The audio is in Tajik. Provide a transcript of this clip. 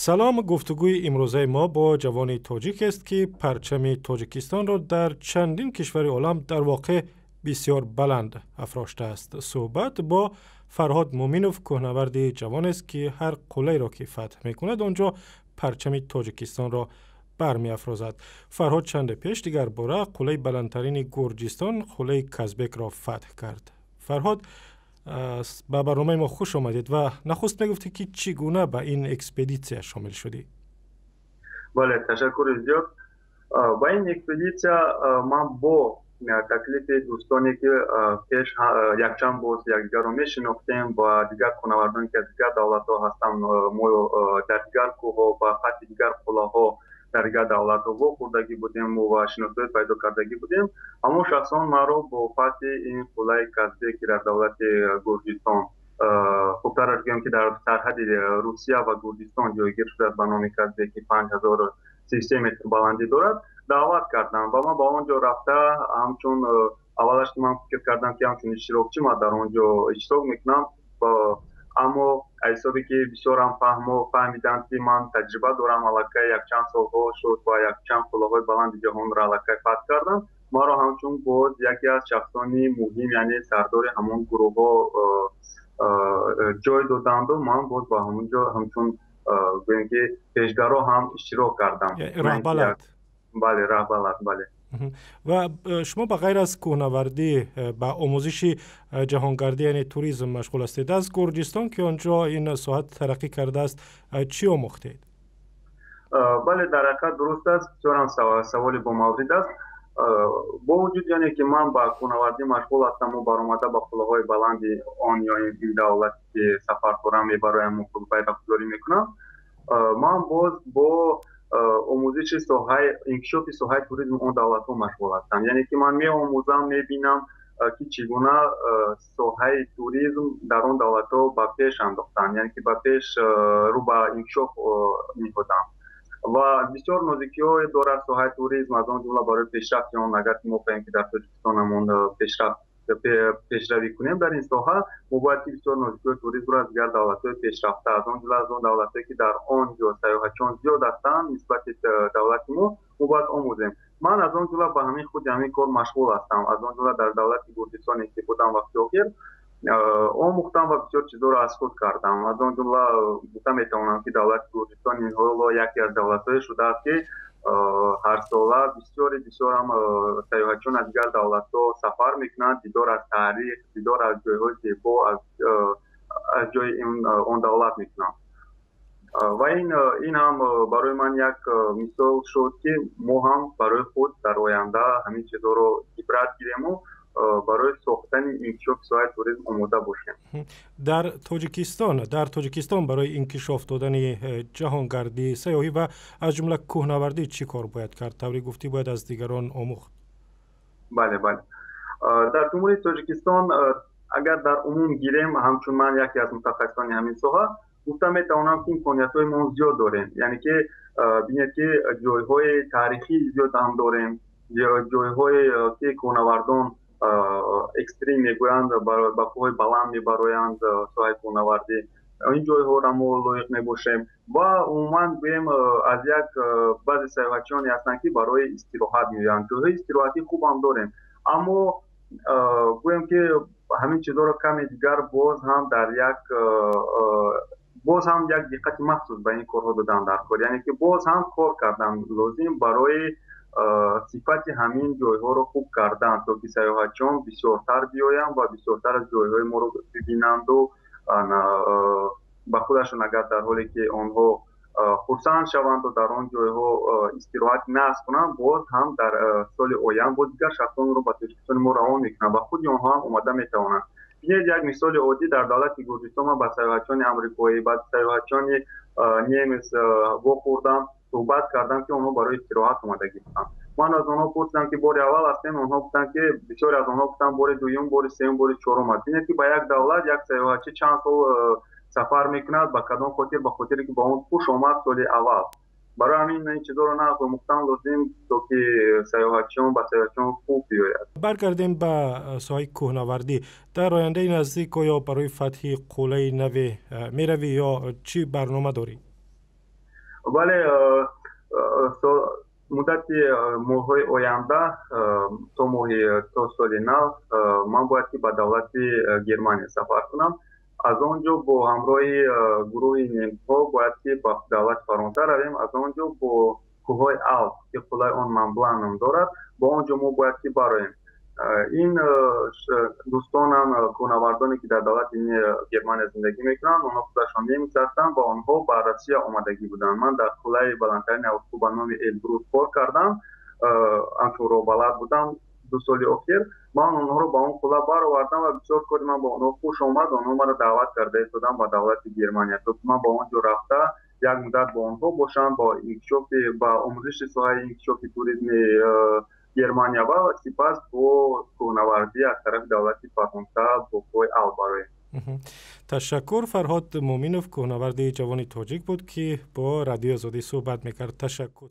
Салом, гуфтугӯи имрӯзаи мо бо ҷавони тоҷикест, ки парчами Тоҷикистонро дар чандин кишвари олам дар воқеъ бисёр баланд афроштааст. Суҳбат бо Фарҳод Муъминов, кӯҳнаварди ҷавонест, ки ҳар қуллаеро ки фатҳ мекунад, он ҷо парчами Тоҷикистонро бармеафрозад. Фарҳод чанде пеш дигар бора қуллаи баландтарини Гурҷистон, қуллаи Казбекро фатҳ кард. Фарҳод, ба барномаи мо хуш омадед ва нахуст мегуфтед, ки чӣ гуна ба ин экспедитсия шомил шудӣ? Бале, ташаккури зиёд. Ба ин экспедитсия ман бо таклифи дӯстоне, ки пеш якчанд боз якдигарро мешинохтем, ва дигар кӯҳнавардоне, ки аз дигар давлатҳо ҳастанд, мо дар дигар кӯҳҳо ба фатҳи дигар қуллаҳо дар дигар давлатҳо вохӯрдагӣ будем ва шиносоӣ пайдо кардагӣ будем. Ҳамон шахсон маро бо фатҳи ин қуллаи Казбек, ки дар давлати Гурҷистон, хубтараш гӯем, ки дар сарҳади Русия ва Гурҷистон ҷойгир шудааст, ба номи Казбек, ки 5033 метр баландӣ дорад, даъват карданд ва ман ба он ҷо рафта, ҳамчун аввалаш ман фикр кардам, ки ҳамчун иштирокчӣ ман дар он ҷо иштирок мекунам, аммо аз ҳисобе ки бисёрам фаҳмо фаҳмиданд, ки ман таҷриба дорам, аллакай якчанд солҳо шуд ва якчанд қуллаҳои баланди ҷаҳонро аллакай фатҳ кардам, маро ҳамчун боз яке аз шахсони муҳим, яъне сардори ҳамон гурӯҳҳо ҷой доданду ман боз ба ҳамон ҷо ҳамчун, гӯем ки, пешгаро ҳам иштирок кардам. Раҳбалад. Бале, раҳбалад, бале. Ва шумо ба ғайр аз кӯҳнавардӣ ба омӯзиши ҷаҳонгардӣ, яъне туризм, машғул ҳастед. Аз Гурҷистон, ки он ҷо ин соҳа тараққӣ кардааст, чӣ омӯхтед? Бале, дар ҳақиқат дуруст аст, бисёрам саволи бомаврид аст. Бо вуҷуди оне ки ман ба кӯҳнавардӣ машғул ҳастаму баромада ба қуллаҳои баланди он ё ин давлате ки сафар дорам мебарояму байрақгузорӣ мекунам, ман боз бо омӯзиши соҳаи инкишофи соҳаи туризми он давлатҳо машғул ҳастам. Яъне ки ман меомӯзам, мебинам, ки чӣ гуна соҳаи туризм дар он давлатҳо ба пеш андохтанд, яъне ки ба пеш, рӯ ба инкишоф ниҳоданд. Ва бисёр нозикиҳое дорад соҳаи туризм, аз он ҷумла барои пешрафти он. Агар ки мо хоҳем, ки дар Тоҷикистонамон пешрафт, пешравӣ кунем дар ин соҳа, мо бояд ки бисёр нозикиҳои туризмро аз дигар давлатҳои пешрафта, аз он ҷумла аз он давлатҳое, ки дар он ҷо сайёҳатчиён зиёд ҳастанд нисбати давлати мо, мо бояд омӯзем. Ман аз он ҷумла ба ҳамин худи ҳамин кор машғул ҳастам. Аз он ҷумла дар давлати Гурҷистоне ки будам вақти охир, омӯхтам ва бисёр чизҳоро аз худ кардам. Аз он ҷумла гуфта метавонам, ки давлати Гурҷистон ҳоло яке аз давлатҳое шудааст, ки ҳарсола бисёри бисёрам сайёҳатчиён аз дигар давлатҳо сафар мекунанд, дидор аз таърих, дидор аз ҷойҳои зебо, аз ҷои он давлат мекунанд. Ва ин ҳам барои ман як мисол шуд, ки мо ҳам барои худ дар оянда ҳамин чизҳоро ибрат гирему барои сохтани инкишофи соҳаи туризм омода бошем. Дар Тоҷикистон барои инкишоф додани ҷаҳонгардӣ, сайёҳӣ ва аз ҷумла кӯҳнавардӣ чӣ кор бояд кард? Тавре гуфтӣ, бояд аз дигарон омӯхт. Бале, дар Ҷумҳурии Тоҷикистон, агар дар умум гирем, ҳамчун ман яке аз мутахассисони ҳамин соҳа гуфта метавонам, ки имкониятҳои мо зиёд дорем. Яъне ки бинед, ки ҷойҳои таърихӣ зиёд ҳам дорем, ҷойҳое ки кӯҳнавардон, экстрим мегӯянд, ба кӯҳҳои баланд мебароянд, соҳаи кӯҳнавардӣ, ин ҷойҳоро мо лоиқ мебошем. Ва умуман гӯем, аз як баъзе сайёҳатчиёне ҳастанд, ки барои истироҳат меоянд, ҷойҳои истироҳатӣ хубам дорем. Аммо гӯем, ки ҳамин чизҳоро каме дигар боз ҳам дар як боз ҳам як диққати махсус ба ин корҳо додан дар кор, яъне ки боз ҳам кор кардан лозим барои сифати ҳамин ҷойҳоро хуб кардан, то ки сайёҳатчиён бисёртар биёянд ва бисёртар аз ҷойҳои моро бибинанду ба худашон, агар дар ҳоле ки онҳо хурсанд шаванду дар он ҷойҳо истироҳат насб кунанд, боз ҳам дар соли оянда боз дигар шахсонро ба Тоҷикистони мо равон мекунанд ва худи онҳо ҳам омода метавонанд. Бинед, як мисоли оддӣ: дар давлати Гурҷистон ман ба сайёҳатчиёни амрикоӣ, ба сайёҳатчиёни немис вохӯрдам, суҳбат кардам, ки онҳо барои истироҳат омадагӣ буданд. Ман аз онҳо пурсидам, ки бори аввал ҳастем? Онҳо гуфтанд, ки бисёре аз онҳо гуфтанд, бори дуюм, бори сеюм, бори чорум аст. Бинед, ки ба як давлат як сайёҳатчӣ чанд сол сафар мекунад, ба кадом хотир? Ба хотире ки ба он хуш омад соли аввал. Барои ҳамин ин чизҳоро омӯхтан лозим, то ки сайёҳатчиён ба сайёҳатчиён хуб биёяд. Баргардем ба соҳаи кӯҳнавардӣ. Дар ояндаи наздик оё барои фатҳи қуллаи наве меравӣ ё чӣ барнома дорӣ? Бале, муддати моҳҳои оянда, то моҳи, то соли нав ман бояд ки ба давлати Германия сафар кунам. Аз он ҷо бо ҳамроҳи гурӯҳи немсҳо бояд ки ба давлати Фаронса равем. Аз он ҷо бо кӯҳҳои Алп, ки қуллаи он Монблан ном дорад, бо он ҷо мо бояд ки бароем. Ин дӯстонам, кӯҳнавардоне, ки дар давлати Германия зиндагӣ мекунанд, онҳо худашон немис ҳастанд ва онҳо ба Россия омадагӣ буданд. Ман дар қуллаи баландтарини Аврупо ба номи Элбрус кор кардам, ҳамчун роҳбалад будам 2 соли охир. Ман онҳоро ба он қулла баровардам ва бисёр кори ман ба онҳо хуш омад. Онҳо маро даъват карда истоданд ба давлати Германия, то ман ба он ҷо рафта, як муддат бо онҳо бошам, бо инкишофи, ба омӯзиши соҳаи инкишофи туризми Германия ва сипас бо кӯҳнавардӣ аз тарафи давлати Фаронса бо кӯҳи Алп бароем. Ташаккур. Фарҳод Муъминов кӯҳнаварди ҷавони тоҷик буд, ки бо Радиои Озодӣ суҳбат мекард. Ташаккур.